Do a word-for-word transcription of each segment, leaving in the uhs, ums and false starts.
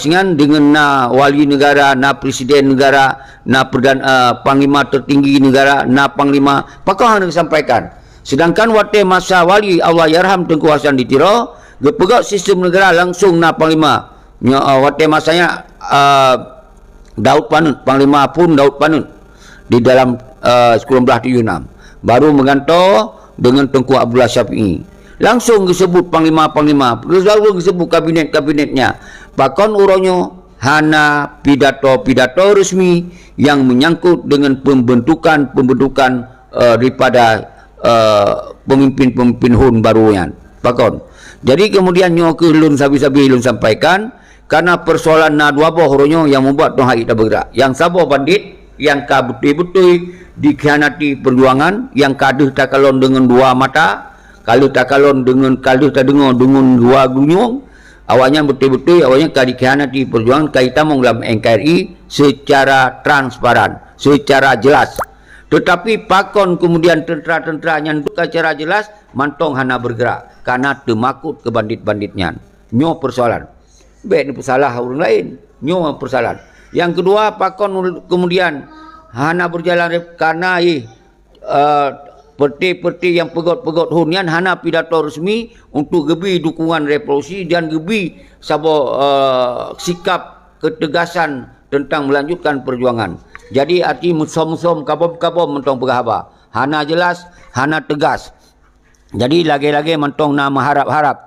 Singan deungon na wali negara, na presiden negara, na perdan-, eh, panglima tertinggi negara, na panglima, pakon hana disampaikan. Sedangkan watée masa wali Allahyarham Teungku Hasan di Tiro, geupeugét sistem negara langsung na panglima. Nyo, eh, watée masa nyan, eh, Daud Panut, Panglima Phon Daud Panut di dalam, eh, sikureueng blaih tujoh enam. Baru meugantoe deungon Teungku Abdullah Syafi'i. Langsung geusebut panglima-panglima, langsung geusebut kabinet-kabinetnya. Pakon uroe nyoe hana pidato-pidato resmi nyang meunyangkot deungon pembentukan-pembentukan, eh, daripada, eh, pemimpin-pemimpin hon baru nyan. Pakon? Jadi kemudian nyoe keuh lôn sabe-sabe lôn sampaikan, karena persoalan na dua boh uroe nyoe nyang membuat tuha tabeugerak. Nyang saboh bandit, nyang ka beutôi-beutôi dikhianati perjuangan, nyang ka deuh takalon deungon dua mata, ka lheueh takalon deungon, ka lheueh tadeungoe deungon dua gunyueng, awaknyan beutôi-beutôi awaknyan ka dikhianati perjuangan, ka jitamong lam N K R I secara transparan, secara jelas. Tetapi pakon kemudian tentera-tentera nyan duka secara jelas, mantong hana bergerak, karena teumakot keu bandit-bandit nyan. Nyoe persoalan. Bék neupeusalah ureuëng laén. Nyoe persoalan. Nyang keudua, pakon kemudian hana berjalan rep-, karena ih, eh, parti-parti nyang peugét-peugét hon nyan hana pidato resmi untuk geubri dukungan revolusi dan geubri saboh, eh, sikap ketegasan tentang melanjutkan perjuangan. Jadi arti musom-musom, kabom-kabom mantong peugah haba. Hana jelas, hana tegas. Jadi lagée-lagée mantong na meuharab-harab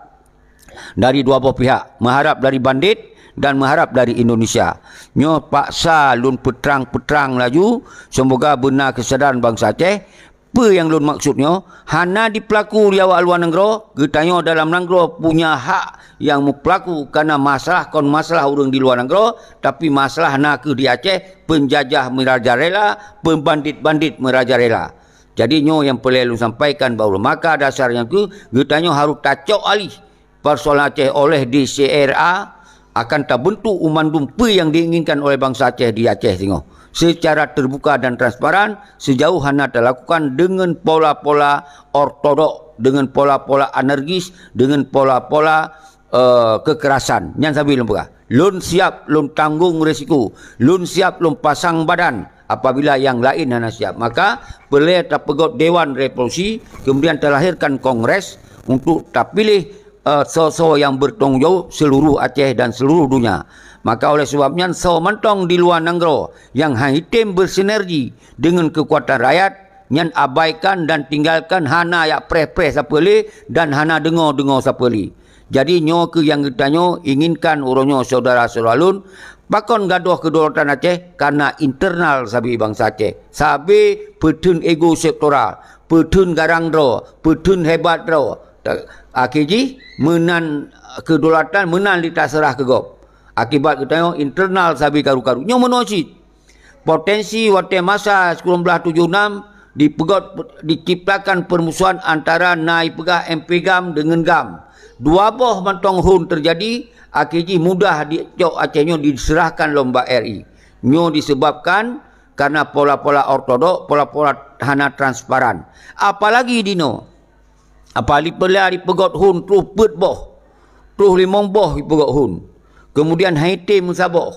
dari dua boh pihak, meuharab dari bandit dan meuharab dari Indonesia. Nyoe paksa lôn peutrang-peutrang laju, seumoga beuna keusadaran bansa Aceh. Peue nyang lôn maksud nyoe? Hana dipeulaku lé awak luwa nanggroe, geutanyoe dalam nanggroe punya hak nyang meupeulaku, karena masalah kon masalah ureuëng di luwa nanggroe, tapi masalah nakeuh di Aceh, penjajah merajalela, pembandit-bandit merajalela. Jadi nyoe nyang peureulée lôn sampaikan bahwa maka dasar nyang keu geutanyoe harôh tacok alih persoalan Aceh oleh D C R A, akan tabentuk u mandum peue nyang diinginkan oleh bansa Aceh di Aceh singoh secara terbuka dan transparan, sejauh hana talakukan deungon pola-pola ortodok, deungon pola-pola anarkis, deungon pola-pola, eh, kekerasan. Nyan sabe lôn peugah. Lôn siap lôn tanggong risiko. Lôn siap lôn pasang badan apabila nyang laén hana siap. Maka peureulée tapeugét dewan revolusi, kemudian talahirkan kongres untuk tapiléh, eh, soe-soe nyang bertanggung jawab seluruh Aceh dan seluruh dunia. Maka oleh sebab nyan soe mantong di luwa nanggroe nyang hana item bersinergi deungon keukuatan rakyat, nyan abaikan dan tinggalkan, hana jak preh-preh sapeue lé dan hana deungoe-deungoe sapeue lé. Jadi nyoe keuh nyang geutanyoe inginkan uroe nyoe syedara-syedara lôn, pakon gadôh keudolatan Aceh? Karena internal sabe bansa Aceh. Sabe peutheun ego sektoral, peutheun garang droe, peutheun hebat droe. Ta-, akhé jih meunan keudolatan meunan lé taseurah keu gob. Akibat geutanyoe internal sabe karu-karu. Nyoe meunoe cit. Potensi watée masa sikureueng blaih tujoh enam dipeugét, diciptakan permusuhan antara na ipeugah M P GAM deungon GAM. Dua boh mantong hon teujadi, akhé jih mudah dicok Aceh nyoe diseurahkan lom bak R I. Nyoe disebabkan karena pola-pola ortodok, pola-pola hana transparan. Apalagi dinoe, Apa lipeulah dipeugét hon troh peuet boh, troh limong boh dipeugét hon. Kemudian hana item meusaboh,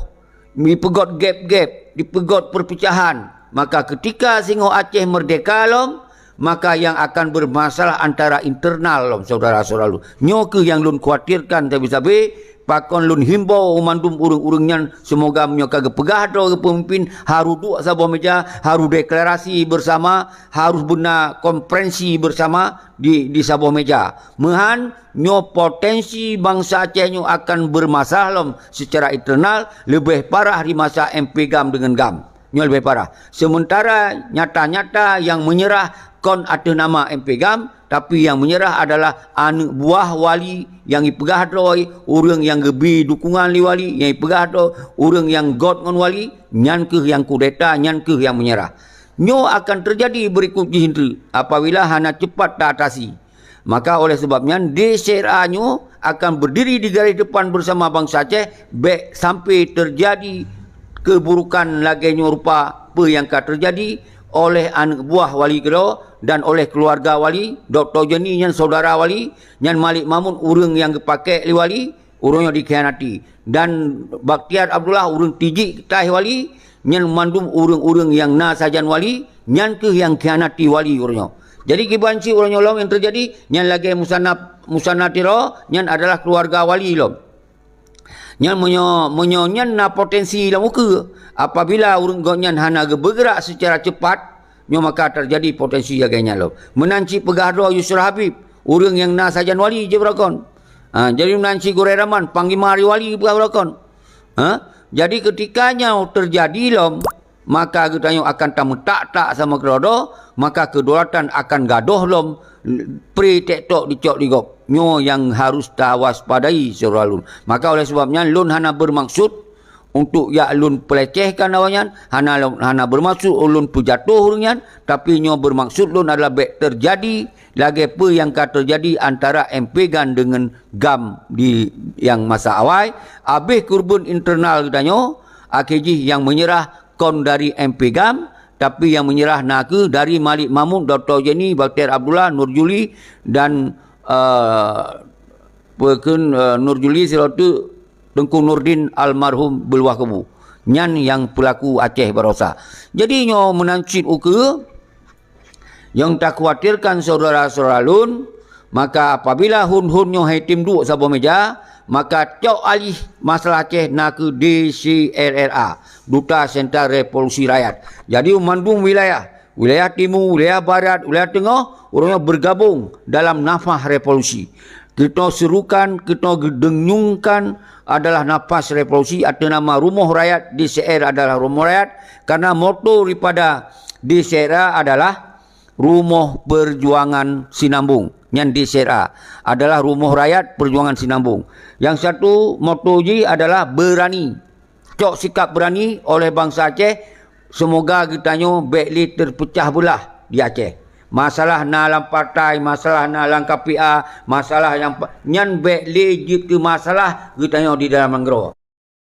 dipeugét gép-gép, dipeugét perpecahan. Maka ketika singoh Aceh merdeka lom, maka nyang akan bermasalah antara internal lom syedara-syedara lôn. Nyoe keuh nyang lôn khawatirkan sabe-sabe, pakon lôn himbau u mandum ureuëng-ureuëng nyan, seumoga meunyoe ka geupeugah droe geupeumimpin, harôh duek saboh meja, harôh deklarasi bersama, harôh beuna konferensi bersama di, di saboh meja. Meuhan, nyoe potensi bansa Aceh nyoe akan bermasalah lom secara internal, leubeh parah di masa M P GAM deungon GAM. Nyoe leubeh parah. Sementara nyata-nyata nyang meunyeurah kon ateueh nama M P GAM, tapi nyang meunyeurah adalah aneuëk buah wali nyang ipeugah droe, ureuëng nyang geubri dukungan lé wali, nyang ipeugah droe, ureuëng nyang göt ngon wali, nyan keuh nyang kudeta, nyan keuh nyang meunyeurah. Nyoe akan teujadi beurikot jih teuk apabila hana cepat taatasi. Maka oleh sebab nyan, D C R A nyoe akan berdiri di garis depan bersama bansa Aceh, bék sampai terjadi keburukan lagée nyoe rupa peue nyang ka terjadi oleh aneuëk buah wali keudroe dan oleh keuluwarga wali, Dokto Joni nyan saudara wali, nyan Malik Mahmud ureuëng nyang geupakék lé wali, Ureuëng nyoe dikhianati. Dan Bakhtiar Abdullah ureuëng tijik taih wali, nyan mandum ureuëng-ureuëng nyang na sajan wali, nyan kheueh nyang khianati wali ureuëng nyoe. Jadi kiban cit ureuëng nyoe lom nyang teujadi, nyan lagée Musanna, Musanna Tiro, nyan adalah keuluwarga wali lom. Nyan meunyoe, meunyoe nyan na potensi lam ukeue, apabila ureuëng gobnyan hana geubeugerak seucara cepat, nyoe maka teujadi potensi lagée nyan lom. Meunan cit peugah droe Yusra Habib, ureuëng nyang na sajan wali jih baroekon. Ha, jadi meunan cit Gurée Raman, panglima ari wali peugah baroekon. Ha? Jadi keutika nyoe teujadi lom, maka geutanyoe akan tameutak-tak sama keudroe-droe, maka keudolatan akan gadôh lom, pri tek tok dicok di gob. Nyoe nyang harus tawaspadai syedara lôn. Maka oleh sebab nyan lôn hana beumaksud untuk jak lôn peulecehkan awaknyan, hana lôn, hana beumaksud lôn peujatoh ureuëng nyan, tapi nyoe beumaksud lôn adalah bék teujadi lagée peue nyang ka teujadi antara M P GAM deungon GAM di nyang masa awai, abéh keureubeuen internal geutanyoe, akhé jih nyang meunyeurah kon dari M P GAM, tapi nyang meunyeurah na kheueh dari Malik Mahmud, Doktor Jenny, Bakhtiar Abdullah, Nur Juli dan, eh, peue kheun, eh, Nur Juli sidroe teuk Teungku Nurdin almarhum Beuluah Kubu. Nyan nyang peulaku Aceh baroesa. Jadi nyoe meunan cit ukeue, nyang takhawatirkan syedara-syedara lôn, maka apabila hon-hon nyoe hai tem duek saboh meja, maka cok alih masalah Aceh na kheueh D C R R A, Duta Sentral Revolusi Rakyat. Jadi mandum wilayah, wilayah timu, wilayah barat, wilayah teungoh, ureuëng nyoe bergabung dalam nafah revolusi. Kita serukan, kita denyungkan adalah nafas revolusi atau nama Rumoh Rakyat, D C R adalah Rumoh Rakyat, karena moto daripada D C R A adalah Rumoh Perjuangan Sinambung. Nyan D C R A adalah Rumoh Rakyat Perjuangan Sinambung. Yang satu moto jih adalah berani. Cok sikap berani oleh bansa Aceh, semoga geutanyoe bék lé terpecah belah di Aceh. Masalah na lam partai, masalah na lam K P A, masalah nyang pa-, nyan bék lé jeuet keu masalah geutanyoe di dalam nanggroe.